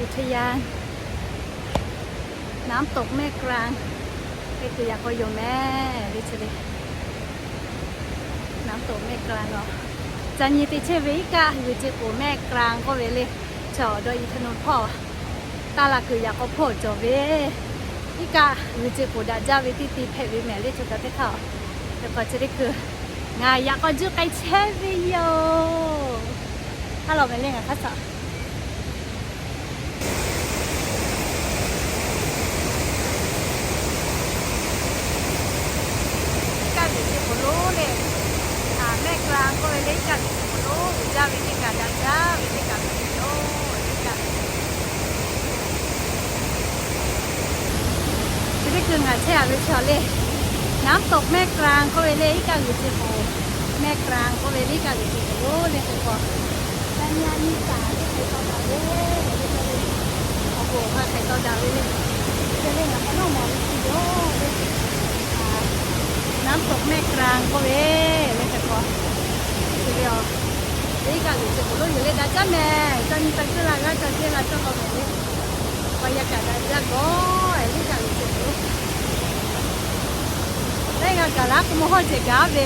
อุทยานน้ำตกแม่กลาง hk'e kuiˬ yaꞈ k'aw yoˬ mehˍ le. Chi ve น้ำตกแม่กลาง a, ca nyi te chehˇ ve iˉ kaˆ g'uiˬ ce k'oˍ แม่กลาง k'oˆ ve le. Chaw awˬ dawˇ อินทนนท์ hpawˇ taˇ la kuiˬ yaꞈ k'aw hpawˇ cawˬ ve iˉ kaˆ g'uiˬ ce k'oˍ daꞈ jaˇ ve teˇ ti hpehꞈ ve mehˍ le. Chaw kaꞈ teˇ hk'aˇ, hk'e k'o chi teˇ hkui ngaˬ yaꞈ k'aw juˇ k'ai chehˇ ve yoˬ. Haˉ law mehˍ le ngaˬ hk'aˇ suh iˉ kaˆ g'uiˬ ce k'oˍ lonˉ le, แม่กลาง k'oˆ ve le iˉ kaˆ g'uiˬ ce k'oˍ lonˉ uiˍ jaˇ ve teˇ kaꞈ daꞈ jaˇ ve teˇ kaꞈ hpehꞈ ve yoˬ. Iˉ kaˆ chi teˇ hkui ngaˬ chehˇ a ve chaw le, น้ำตกแม่กลาง k'oˆ ve le iˉ kaˆ g'uiˬ ce k'oˍ, แม่กลาง k'oˆ ve le iˉ kaˆ g'uiˬ ce k'oˍ lonˉ le. Hk'e k'o ca nyi a nyi taˍ teˇ hkui taw daꞈ ve le chaw le. Awˬ bon hk'a hk'e taw daꞈ ve le. Chi le ngaˬ hk'aˬ nawˉ mawˬ ve chi yoˬ le. น้ำตกแม่กลาง k'oˆ ve le. Hk'e k'o chi ve a, le iˉ kaˆ g'uiˬ ce k'oˍ lonˉ yoˬ le. Daꞈ jaˇ mehˍ. Ca nyi ca cuˇ la g'aˇ ca jeˇ la cawˇ law mehˍ le. Awˬ yaˇ kaꞈ daꞈ jaˇ gawˬ le iˉ kaˆ g'uiˬ ce k'oˍ lonˉ. Laiˉ g'a gaˬ laˇ k'o maˇ hawˇ jehˬ gaˬ ve.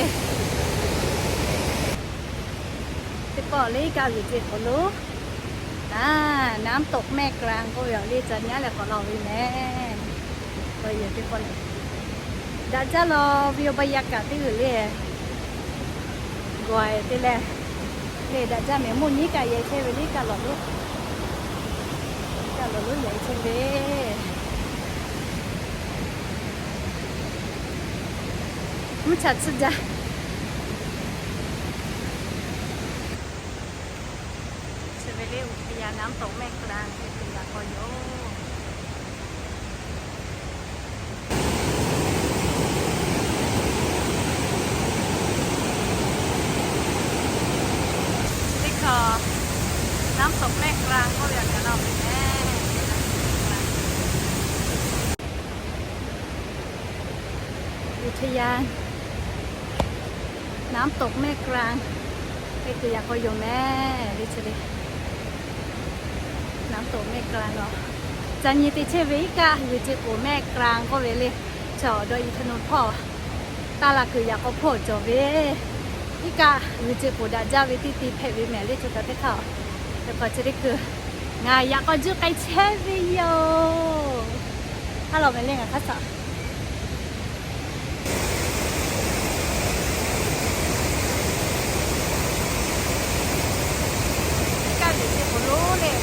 Teˇ pawˆ le iˉ kaˆ g'uiˬ ce k'oˍ lonˉ, น้ำตกแม่กลาง k'oˆ ve a le ca nyi a leh k'awꞈ law ve mehˍ. Teˇ pawˆ le daꞈ jaˇ law ve yoˬ. บรรยากาศ teˇ g'uiˬ le gawˬ te leh le daꞈ jaˇ mehˍ. Mvuhˇ nyiˉ kaꞈ yehˬ chehˇ ve le iˉ kaˆ lawˬ lonˉ, iˉ kaˆ lawˬ lonˉ yehˬ chehˇ ve mvuhˇ chaꞈ tsuhˇ jaˇ. Chi ve le อุทยานน้ำตกแม่กลาง hk'e kuiˬ yaꞈ k'aw yoˬ. Teˇ hkui น้ำตกแม่กลาง k'oˆ ve a kaꞈ laˇ ve mehˍ. อุทยานน้ำตกแม่กลาง hk'e kuiˬ yaꞈ k'aw yoˬ mehˍ le. Chi le น้ำตกแม่กลาง a, ca nyi te chehˇ ve iˉ kaˆ g'uiˬ ce k'oˍ แม่กลาง k'oˆ ve le. Chaw awˬ dawˇ อินทนนท์ hpawˇ taˇ la kuiˬ yaꞈ k'aw hpawˇ cawˬ ve iˉ kaˆ g'uiˬ ce k'oˍ daꞈ jaˇ ve teˇ ti hpehꞈ ve mehˍ le. Chaw kaꞈ teˇ hk'aˇ, hk'e k'o chi teˇ hkui ngaˬ yaꞈ k'aw juˇ k'ai chehˇ ve yoˬ. Haˉ law mehˍ le ngaˬ hk'aˇ suh iˉ kaˆ g'uiˬ ce k'oˍ lonˉ le,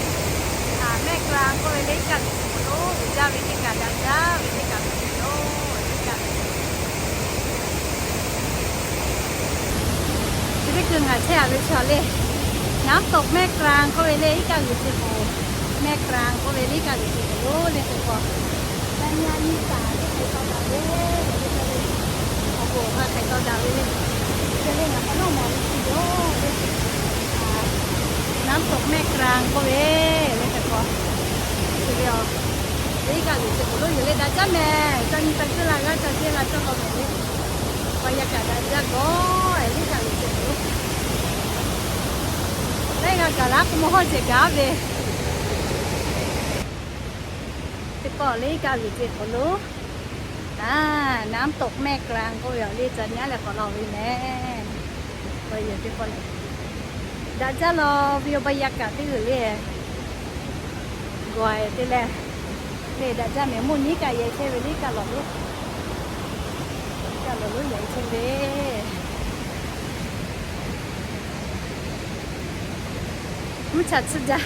แม่กลาง k'oˆ ve le iˉ kaˆ g'uiˬ ce k'oˍ lonˉ uiˍ jaˇ ve teˇ kaꞈ daꞈ jaˇ ve teˇ kaꞈ hpehꞈ ve yoˬ. Chi teˇ hkui ngaˬ chehˇ a ve chaw le, น้ำตกแม่กลาง k'oˆ ve le iˉ kaˆ g'uiˬ ce k'oˍ, แม่กลาง k'oˆ ve le iˉ kaˆ g'uiˬ ce k'oˍ lonˉ le. Hk'e k'o ca nyi a nyi taˍ teˇ hkui taw daꞈ ve le le le. Awˬ bon hk'a hk'e taw daꞈ ve le. Chi le ngaˬ hk'aˬ nawˉ mawˬ ve chi yoˬ le. น้ำตกแม่กลาง k'oˆ ve le. Hk'e k'o chi ve a, le iˉ kaˆ g'uiˬ ce k'oˍ lonˉ yoˬ le. Daꞈ jaˇ mehˍ. Ca nyi ca cuˇ la g'aˇ ca jeˇ la cawˇ law mehˍ le. Awˬ yaˇ kaꞈ daꞈ jaˇ gawˬ le iˉ kaˆ g'uiˬ ce k'oˍ lonˉ. Laiˉ g'a gaˬ laˇ k'o maˇ hawˇ jehˬ gaˬ ve. Teˇ pawˆ le iˉ kaˆ g'uiˬ ce k'oˍ lonˉ, น้ำตกแม่กลาง k'oˆ ve a le ca nyi a leh k'awꞈ law ve mehˍ. Teˇ pawˆ le daꞈ jaˇ law ve yoˬ. บรรยากาศ teˇ g'uiˬ le gawˬ te leh le daꞈ jaˇ mehˍ. Mvuhˇ nyiˉ kaꞈ yehˬ chehˇ ve le iˉ kaˆ lawˬ lonˉ, iˉ kaˆ lawˬ lonˉ yehˬ chehˇ ve mvuhˇ chaꞈ tsuhˇ jaˇ.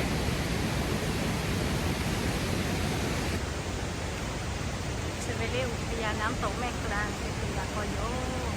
Chi ve le อุทยานน้ำตกแม่กลาง hk'e kuiˬ yaꞈ k'aw yoˬ.